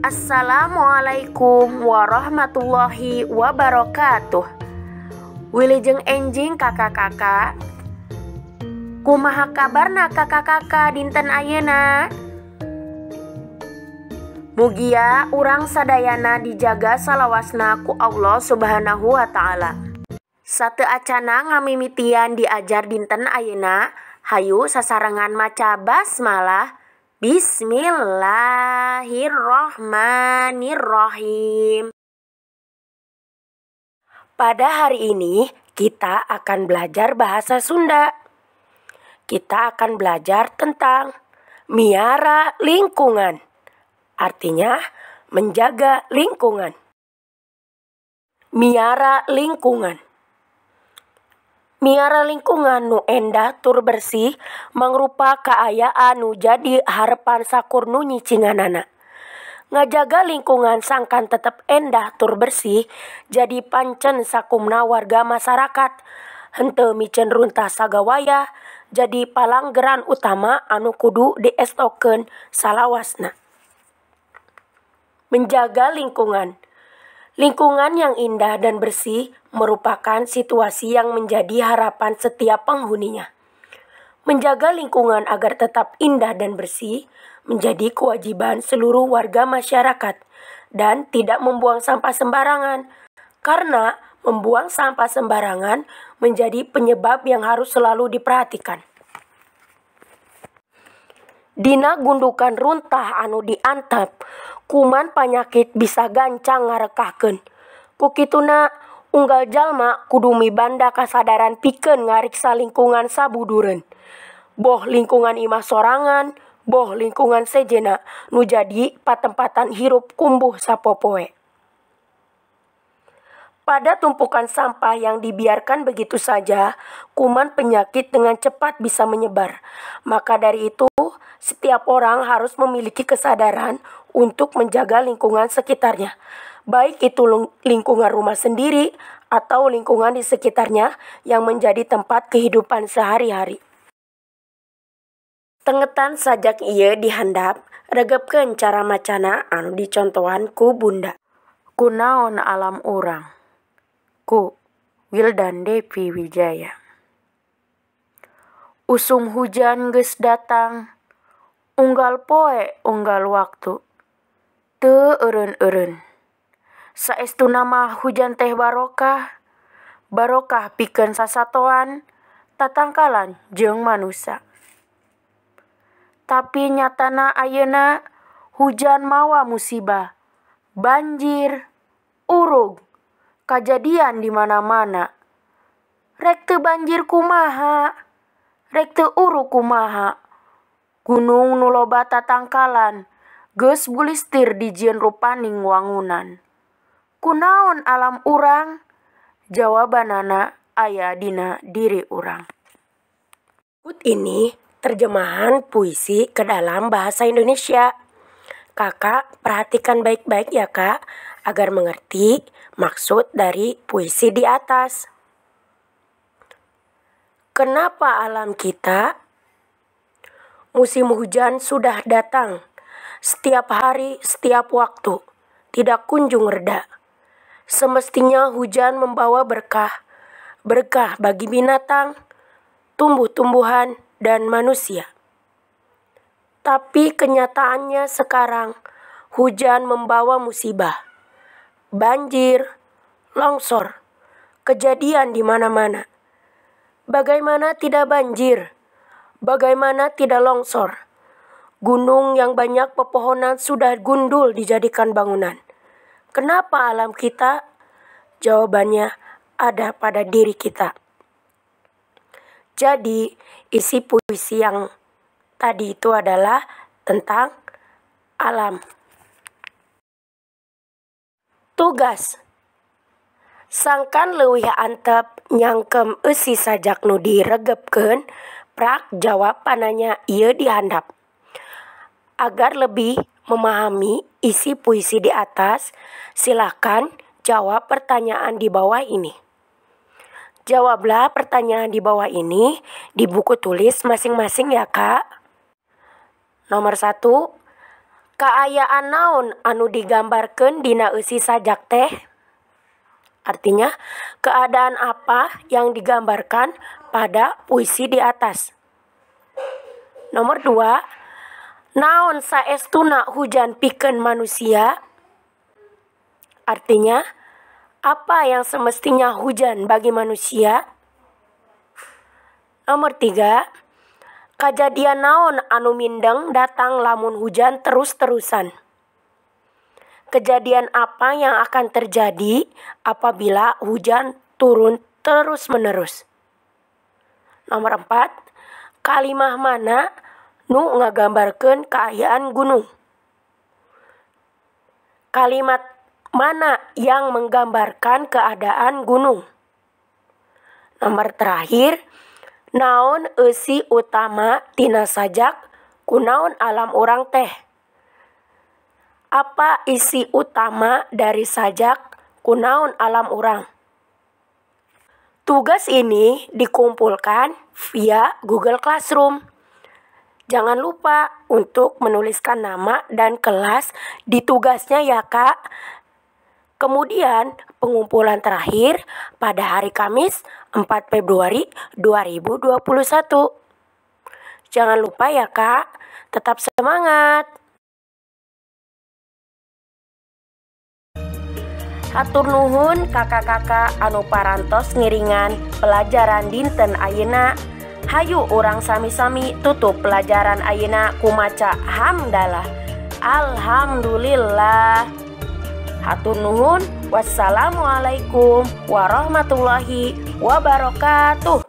Assalamualaikum warahmatullahi wabarakatuh. Wilujeng enjing kakak-kakak. Kumaha kabarna kakak-kakak dinten ayeuna? Mugia urang sadayana dijaga salawasna ku Allah Subhanahu wa Ta'ala. Sateu acana ngamimitian diajar dinten ayeuna, hayu sasarengan maca basmalah. Bismillahirrohmanirrohim. Pada hari ini kita akan belajar bahasa Sunda. Kita akan belajar tentang miara lingkungan. Artinya menjaga lingkungan. Miara lingkungan. Miara lingkungan nu endah tur bersih mangrupa kaayaan nu jadi harepan sakur nu nyicinganana. Ngajaga lingkungan sangkan tetep endah tur bersih jadi pancen sakumna warga masyarakat. Henteu miceun runtah sagawayah jadi palanggeran utama anu kudu diestokeun salawasna. Menjaga lingkungan. Lingkungan yang indah dan bersih merupakan situasi yang menjadi harapan setiap penghuninya. Menjaga lingkungan agar tetap indah dan bersih menjadi kewajiban seluruh warga masyarakat dan tidak membuang sampah sembarangan, karena membuang sampah sembarangan menjadi penyebab yang harus selalu diperhatikan. Dina gundukan runtah anu diantep, kuman panyakit bisa gancang ngarekahkeun. Ku kituna unggal jalma kudu mibanda kasadaran pikeun ngariksa lingkungan sabudureun. Boh lingkungan imah sorangan, boh lingkungan sejenna nu jadi patempatan hirup kumbuh sapopoe. Pada tumpukan sampah yang dibiarkan begitu saja, kuman penyakit dengan cepat bisa menyebar. Maka dari itu, setiap orang harus memiliki kesadaran untuk menjaga lingkungan sekitarnya. Baik itu lingkungan rumah sendiri atau lingkungan di sekitarnya yang menjadi tempat kehidupan sehari-hari. Tengetan sajak ieu dihandap, regepkeun cara macana anu dicontohan ku Bunda. Kunaon alam urang? Ku Wildan Devi Wijaya. Usum hujan geus datang, unggal poe unggal waktu, teu eureun-eureun. Saestuna mah hujan teh barokah, barokah pikeun sasatoan, tatangkalan jeung manusa. Tapi nyatana ayeuna hujan mawa musibah, banjir, urug, kajadian di mana-mana. Rek teu banjir kumaha, rek teu urug kumaha. Gunung nu loba tatangkalan geus bulistir dijieun rupaning wangunan. Kunaon alam urang? Jawabanana aya dina diri urang. Berikut ini terjemahan puisi ke dalam bahasa Indonesia. Kakak perhatikan baik-baik ya kak, agar mengerti maksud dari puisi di atas. Kenapa alam kita? Musim hujan sudah datang. Setiap hari, setiap waktu, tidak kunjung reda. Semestinya hujan membawa berkah, berkah bagi binatang, tumbuh-tumbuhan, dan manusia. Tapi kenyataannya sekarang, hujan membawa musibah, banjir, longsor, kejadian di mana-mana. Bagaimana tidak banjir? Bagaimana tidak longsor? Gunung yang banyak pepohonan sudah gundul dijadikan bangunan. Kenapa alam kita? Jawabannya ada pada diri kita. Jadi, isi puisi yang tadi itu adalah tentang alam. Tugas. Sangkan leuwih antep nyangkem eusi sajak nu diregepkeun, prak jawab pananya ieu dihandap. Agar lebih memahami isi puisi di atas, silahkan jawab pertanyaan di bawah ini. Jawablah pertanyaan di bawah ini di buku tulis masing-masing ya kak. Nomor 1, Kaayaan naon anu digambarkeun dina eusi sajak teh? Artinya, keadaan apa yang digambarkan pada puisi di atas? Nomor 2, naon saestuna hujan pikeun manusia? Artinya, apa yang semestinya hujan bagi manusia? Nomor 3, kajadian naon anu mindeng datang lamun hujan terus-terusan? Kejadian apa yang akan terjadi apabila hujan turun terus-menerus? Nomor 4, kalimah mana nu ngagambarkeun kaayaan gunung? Kalimat mana yang menggambarkan keadaan gunung? Nomor terakhir, naon eusi utama tina sajak Kunaon Alam Urang Teh? Apa isi utama dari sajak Kunaon Alam Urang? Tugas ini dikumpulkan via Google Classroom. Jangan lupa untuk menuliskan nama dan kelas di tugasnya ya, Kak. Kemudian pengumpulan terakhir pada hari Kamis 4 Februari 2021. Jangan lupa ya, Kak, tetap semangat. Hatur nuhun kakak-kakak anu parantos ngiringan pelajaran dinten ayeuna. Hayu urang sami-sami tutup pelajaran ayeuna ku maca hamdalah. Alhamdulillah. Hatur nuhun. Wassalamualaikum warahmatullahi wabarakatuh.